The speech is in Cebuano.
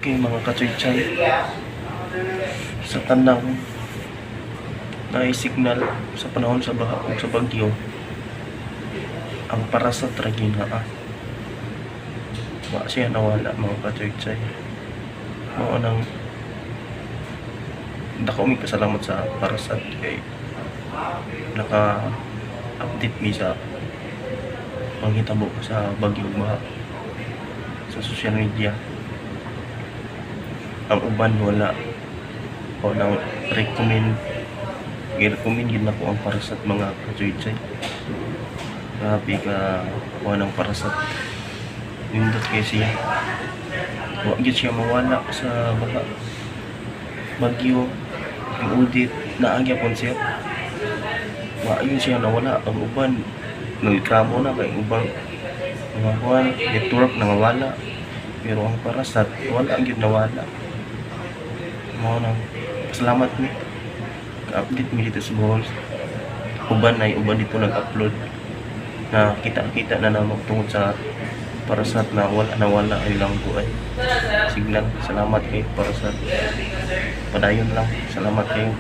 Okay, mga kachuychay, sa tanang na signal sa panahon sa baha o sa bagyo, ang Parasat ra gyud naa. Wa siya nawala, mga kachuychay. Mao nang dako mi pasalamat sa Parasat kay naka-update mi sa panghitabo sa bagyo ug baha sa social media. Ang uban wala o nang recommend, i-recommend yun nako ang Parasat, mga kachuychay. Grabe ka kuha ng Parasat, nindot kay siya. Wa gyud siya mawala sa baha, bagyo, ang audit naa gyapon siya. Wa yun siya nawala. Ang uban nagreklamo na kay ubang mga kuan network nangawala, pero ang Parasat wala gyud nawala. Mao nang salamat mi, ka-update mi dito sa Bohol. Uban ay uban dito nag-upload na kita-kita na namo tungod sa Parasat na wala nawala ay lang buhay signal. Salamat kay Parasat, padayon lang. Salamat kayo.